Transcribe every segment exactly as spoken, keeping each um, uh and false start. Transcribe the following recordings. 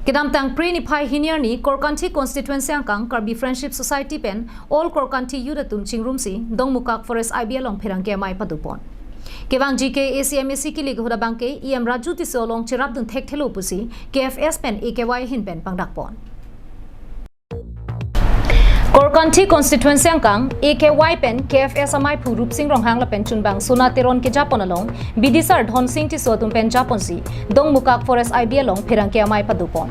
Kedamtang Phre niphai hini arni Korkanthi constituency angkang Karbi Friendship Society pen All Korkanthi Youth atum chingrumsi Dongmukak Forest I B along pherangke amei padopon. Kevangji K A A C M A C kilik ahut abangke E M Raju Tisso along cherapdun thekthelo pusi K F S pen A K Y ahin pen pangdakpon. Korkanthi constituency angkang A K Y pen K F S amaiphu Rupsing Ronghang lapen chunbang Sona Teron kejapon along bidisar Dhonsing Tisso atum pen japonsi Dongmukak Forest I B along pherangke amei padopon.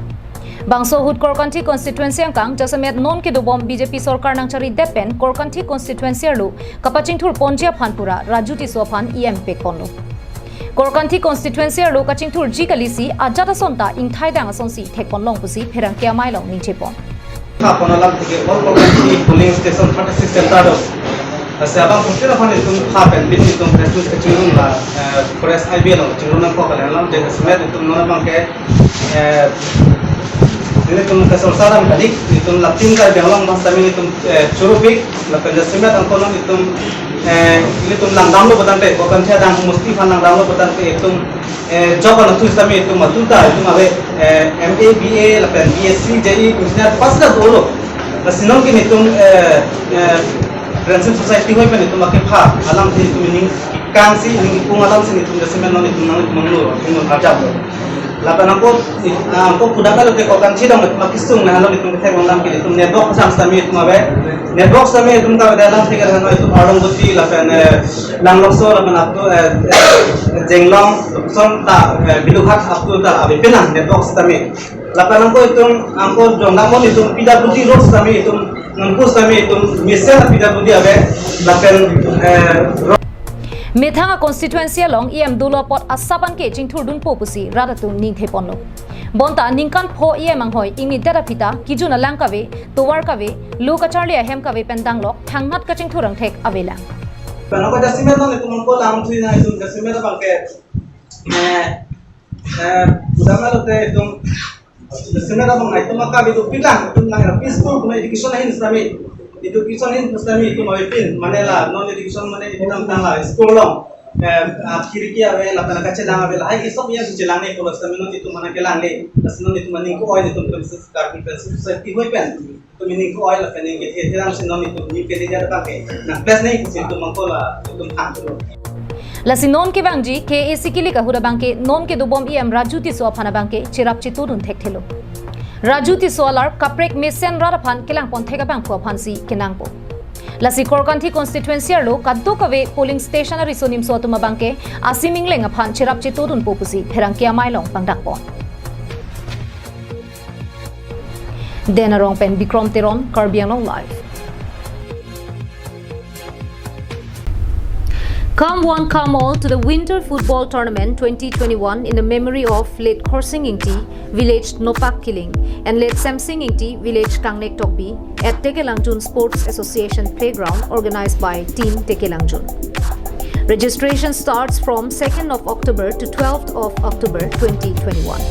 Bangso ahut Korkanthi constituency angkang jasemet non kedobom B J P sorkar nangcharidet pen Korkanthi constituency arlo kapachingthur ponji aphan pura Raju Tisso aphan E M pekponlo. Korkanthi constituency arlo kachingthurji kalisi ajat ason ta ingthaidang asonsi thekponlong pusi pherangke amei along ningchepon. Apon alam tike All Korkanthi polling station thirty six center do. Lasi abang sosir aphan itum pha pen bin itum press meet kachingrum la, eh, Forest I B along kachingrum nangkok kalian alam, jasemet itum non abangke, eh, nelitum kasorsa dam kali, itum latin Karbi Anglong bhasa mi itum, eh, churupik, lapen jasemet angkonon itum, eh, itum langdamlo putangte, Korkanthi adang musti aphan langdamlo putangte itum, eh, job ana tu sami itum atum ta itum ave, eh, M A, B A, lapen B S C, J E, engineer pass ta dolo. Lasi non ke itum, eh, eh, Friendship Society hoi pen itum akepha alamsi itum ining kangsi ining kung alamsi itum jasemet non itum nangmanglo, itum nang ajaplo. Lapen angko, ah, angko pudak alo ke Korkanthi dong itum akisung na alo itum kethek alam ke itum network sam sami itum ave. Network sami itum ta ave alam thek alam itum Arlong Boti lapen, eh, Langlokso lapen up to, eh, eh, Jenglong, Son ta, eh, Bilughat up to ta ave pinang network sami. Lapen angko itum, angko jongdamon itum P W D road sami itum, nangko sami itum, mesen P W D ave, lapen, eh, road. Methang a constituency along E M dolo apot asap anke chingthurdunpo pusi rat atum ningtheponlo. Bonta ningkan pho E M anghoi ingnidet aphi ta kijun alang kave, tovar kave, lo kacharli ahem kave pen danglok thangnat kachingthur angthek avelang. Lapen angko jasemet non itum angko lamthuina itum jasemet abangke, eh, eh, pudak alo te itum jasemet abang itum akabi itum pilang, itum lang peaceful, kuna education ahin sami. Education ahin sami itum ave pin, mane la, non education mane itum tang la, school along. Eh, ah, khirki ave, lapen kachelang ave, lahai isob ya chelang ne, kalau sami non itum mana kelang le, lasi non itum maning ko-oi itum pen sis, Karbi pen sis, sis, ti hoi pen. Itum maning ko-oi lapen ning kethe thelang si non itum ning kethe dia abangke. Na plus ne itum mangko la, itum hang tu. Lasi non kevangji K A A C kilik ahut abangke non kedobom E M Raju Tisso aphan abangke cherap chetodun thekthelo. Raju Tisso alar kaprek mesen rat aphan kelangpon thek abangphu aphansi kenangpo. Lasi Korkanthi constituency arlo kadokave polling station ariso nimso atum abangke asim ingleng aphan cherap chetodunpo pusi pherangke amei along pangdakpon. Den Arong pen Bikrom Teron, Karbi Anglong Live. Come one, come all to the Winter Football Tournament twenty twenty-one in the memory of late Khorsing Ingti, village Nopak Kiling, and late Semsing Ingti, village Kangnek Tokbi, at Tekelangjun Sports Association Playground, organized by Team Tekelangjun. Registration starts from second of October to twelfth of October twenty twenty-one.